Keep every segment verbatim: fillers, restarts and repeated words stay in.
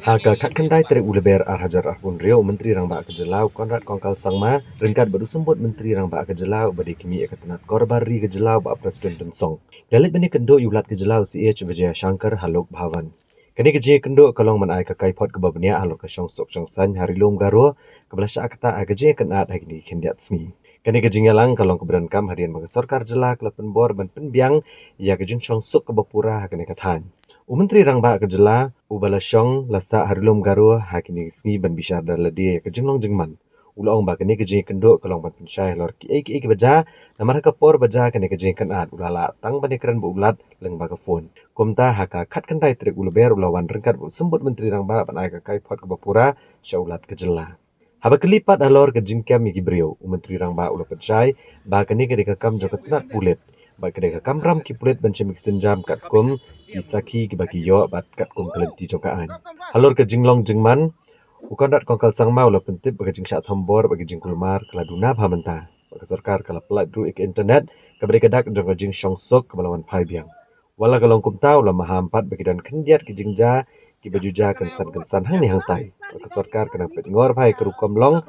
Ha ka khatkhyndai tarik u Lber ar hajar arphew hynriew, u Myntri Rangbah ka jylla u Conrad Kongkal Sangma ryngkat bad u Symbud Myntri Rangbah ka jylla uba dei khmih ïa ka tnat Korbar Ri ka jylla u Bah Prestone Tynsong, ki la leit ban ïakynduh ïa u Lat ka jylla u C H Vijayashankar ha Lok Bhavan. Kane ka jingïakynduh ka long ban ai ka kaiphod kaba bniah halor ka shongsuk shongsaiñ ha Ri Lum Garo kaba la shah ktah ha ka jingïakynad ha kine ki khyndiat sngi. Kane ka jingïalang ka long kaba donkam hadien ba ka sorkar jylla ka la pynbor ban pynbiang ïa ka jingshongsuk kaba pura ha kane ka thaiñ. U Myntri Rangbah ka jylla uba la shong la sah ha Ri Lum Garo ha kine ki sngi ban bishar da lade ïa ka jinglong jingman, u la ong ba kane ka jingïakynduh ka long ban pynshai halor kiei kiei kiba jia, namar ha ka por ba jia kane ka jingïakynad u la lah tang ban ïakren bad u Lat lyngba ka phone. Kumta ha ka khatkhyndai tarik u Lber u la wan ryngkat bad u Symbud Myntri Rangbah ban ai ka kaiphod kaba pura sha u Lat ka jylla. Haba kylli pat halor ka jingkem ïa ki briew, u Myntri Rangbah u la pynshai ba kane ka dei ka kam jong ka tnat pulit bad ka dei ka kamram ki pulit ban shim ïa ki sienjam katkum ki sakhi kiba ki ïoh bad katkum ka lynti jong ka aiñ. Halor ka jinglong jingman, u Conrad Kongkal Sangma u la pyntip ba ka jingshah thombor bad ka jingkulmar ka la duna bha mynta bad ka sorkar ka la pyllait ruh ïa ka internet kaba dei ka dak jong ka jingshongsuk kaba la wan phai biang. Wat la ka long kumta, u la maham pat ba ki don khyndiat ki jingjia kiba ju jia kynsan kynsan hangne hangtai bad ka sorkar ka nang peit ngor bha ïa ka rukom long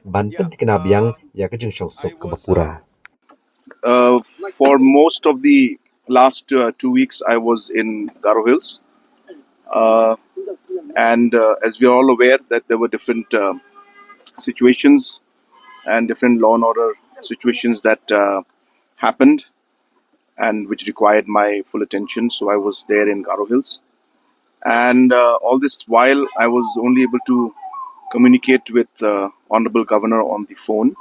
ban pynthikna biang ïa ka jingshongsuk kaba pura. Uh, for most of the last uh, two weeks, I was in Garo Hills. Uh, and uh, as we are all aware that there were different uh, situations and different law and order situations that uh, happened and which required my full attention. So I was there in Garo Hills. And uh, all this while, I was only able to communicate with the Honorable Governor on the phone.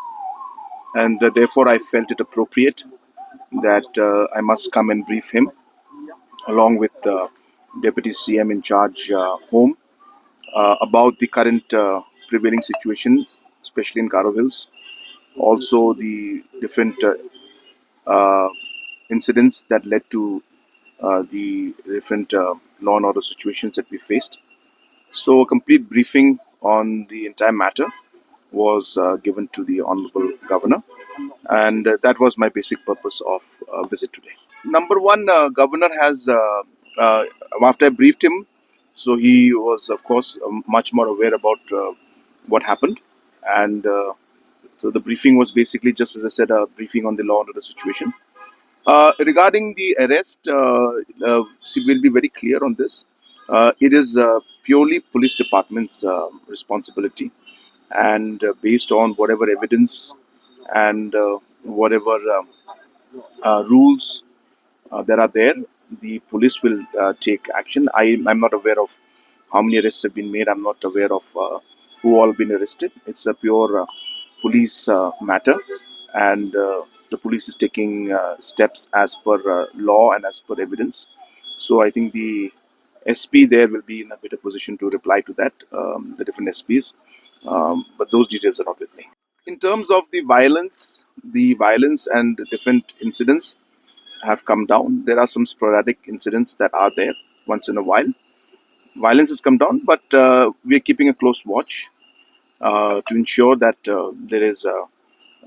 And uh, therefore, I felt it appropriate that uh, I must come and brief him along with the Deputy C M in charge, uh, Home, uh, about the current uh, prevailing situation, especially in Garo Hills. Also, the different uh, uh, incidents that led to uh, the different uh, law and order situations that we faced. So, a complete briefing on the entire matter was uh, given to the Honorable Governor, and uh, that was my basic purpose of uh, visit today. Number one, uh, Governor has, uh, uh, after I briefed him, so he was, of course, um, much more aware about uh, what happened, and uh, so the briefing was basically, just as I said, a briefing on the law and order situation. Uh, regarding the arrest, uh, uh, see, we'll be very clear on this. Uh, it is uh, purely police department's uh, responsibility, and uh, based on whatever evidence and uh, whatever um, uh, rules uh, that are there, the police will uh, take action. I am not aware of how many arrests have been made. I'm not aware of uh, who all been arrested. It's a pure uh, police uh, matter, and uh, the police is taking uh, steps as per uh, law and as per evidence. So I think the S P there will be in a better position to reply to that, um, the different S Ps. Um, but those details are not with me. In terms of the violence, the violence and the different incidents have come down. There are some sporadic incidents that are there once in a while. Violence has come down, but uh, we are keeping a close watch uh, to ensure that uh, there is a,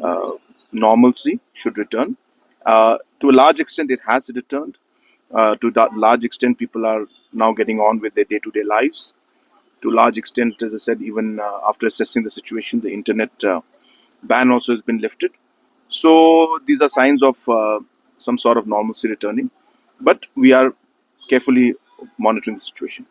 uh, normalcy should return. Uh, to a large extent, it has returned. Uh, to that large extent, people are now getting on with their day-to-day lives. To a large extent, as I said, even uh, after assessing the situation, the internet uh, ban also has been lifted. So these are signs of uh, some sort of normalcy returning, but we are carefully monitoring the situation.